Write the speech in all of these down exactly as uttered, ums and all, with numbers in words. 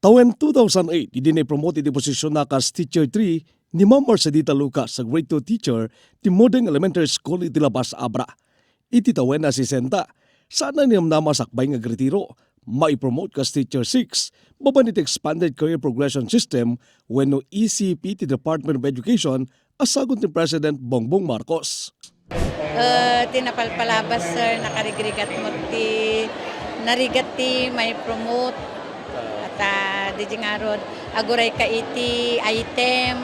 Awan two thousand eight, idi naipromote iti posisionna kas Teacher three ni Ma'am Mercedita Lucas a Grade two teacher ti Modeng Elementary School iti Labas, Abra. Iti tawen a sesenta, saan a ninamnama sakbay nga agretiro, maipromote kas Teacher six, babaen iti Expanded Career Progression System wenno E C P ti Department of Education a sagut ni President Bongbong Marcos. Eh, ti napalpalabas, sir, nakarigrigat mo ti, narigat ti maipromote. At, ah, di ngarud, aguray ka iti item.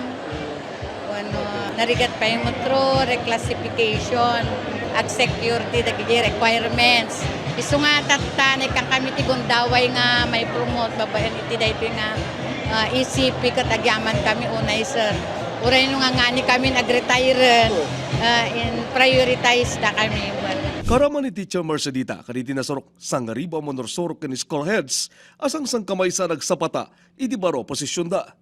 Wenno, narigat pay met reclassification, ag-secure ti dagiti requirements. Isu nga tatta, naikkami ti gundaway nga maipromote babaen iti daytoy nga, ah, E C P ket agyaman kami unay, sir. Uray no ngangani kami nag-retire, ah, in prioritize da kami. Karaman ni Teacher Mercedita kadagiti nasurok sangaribu a manursurok ken school heads a sangsangkamaysa a nagsapata iti baro a posisionda.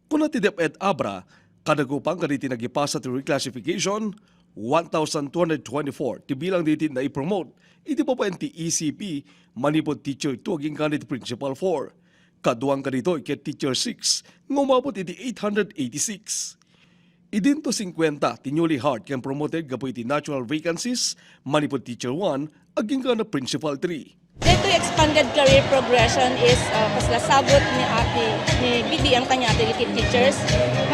Kuna ti DepEd Abra, kadagupan kadagiti nagipasa ti reclassification, one thousand two hundred twenty-four ti bilang dagiti naipromote iti babaen ti E C P manipud Teacher two agingga iti Principal four. Kaduan kadagitoy ket Teacher six nga umabot iti eight hundred eighty-six. Idinto singkuenta ti newly hired ken promoted gapu iti natural vacancies manipud Teacher one agingga Principal three. Daytoy expanded career progression is, ah, kas nasagut ni ate, ni B D M kaniada dagiti teachers,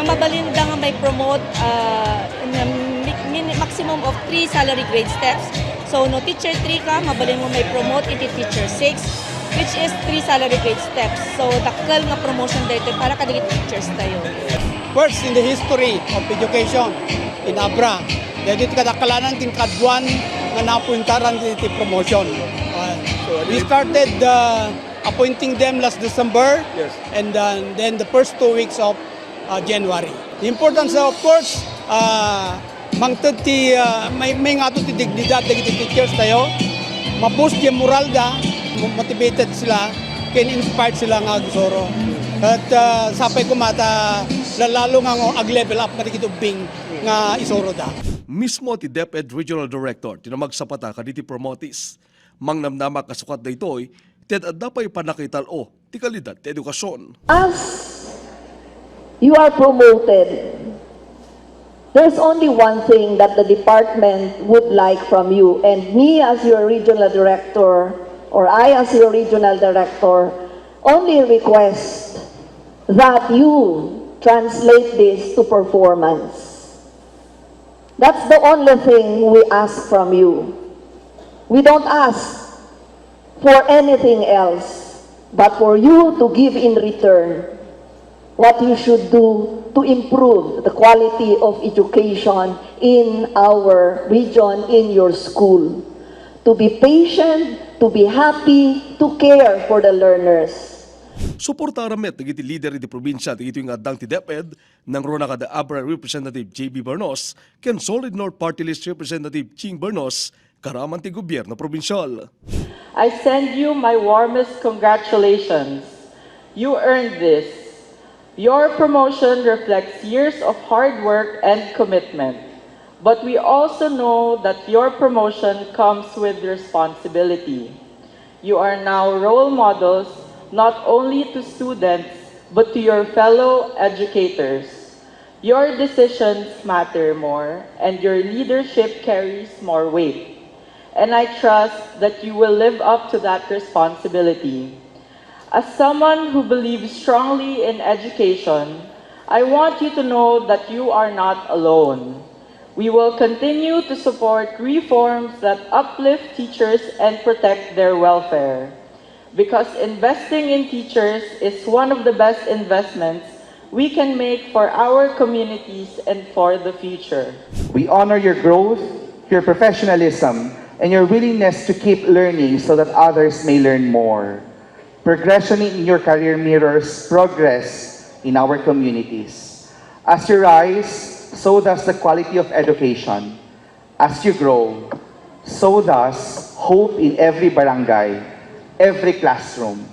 nga mabalinda nga maipromote, ah, in a mi-, min-, maximum of three salary grade steps. So, no teacher three ka, mabalinmo maipromote iti teacher six, which is three salary grade steps. So, dakkel nga promotion daytoy para kadagiti teachers tayo. First in the history of education in Abra. Daytoy ti kadakelanan ken kaduan nga naapuentaran iti promotion. Uh, we started, uh, appointing them last December, yes, and, uh, then the first two weeks of, uh, January. The importance, of course, uh, mangted ti, uh, may, maingato ti dignidad dagiti teachers tayo. Ma-boost ti moralda, mo-, motivated sila, ken inspired sila nga agsuro. Ket, uh, sapay koma ta lalalo nga ag-level up kadagiti ubbing nga isuroda. Mismo ti DepEd Regional Director ti namagsapata kadagiti promotees. Mangnamnama kasukat daytoy, ti ad-adda pay pannakaital-o ti kalidad ti edukasion. As you are promoted, there's only one thing that the department would like from you, and me as your regional director, or I as your regional director, only request that you translate this to performance. That's the only thing we ask from you. We don't ask for anything else but for you to give in return what you should do to improve the quality of education in our region, in your school. To be patient, to be happy, to care for the learners. Suportaran met dagiti lider iti probinsia dagitoy nga addang ti DepEd, nangruna kada Abra Representative J B Bernos ken Solid North Party List Representative Ching Bernos, karaman ti gobierno probinsial. I send you my warmest congratulations. You earned this. Your promotion reflects years of hard work and commitment. But we also know that your promotion comes with responsibility. You are now role models not only to students but to your fellow educators. Your decisions matter more, and your leadership carries more weight. And I trust that you will live up to that responsibility. As someone who believes strongly in education, I want you to know that you are not alone. We will continue to support reforms that uplift teachers and protect their welfare. Because investing in teachers is one of the best investments we can make for our communities and for the future. We honor your growth, your professionalism, and your willingness to keep learning so that others may learn more. Progression in your career mirrors progress in our communities. As you rise, so does the quality of education. As you grow, so does hope in every barangay, every classroom,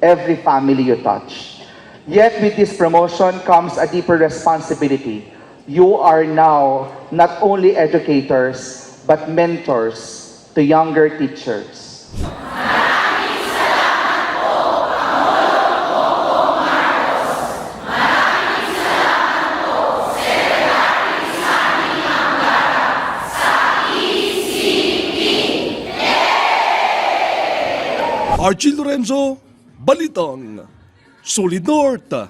every family you touch. Yet with this promotion comes a deeper responsibility. You are now not only educators, but mentors to younger teachers. Archie Lorenzo, Balitang, Solid North.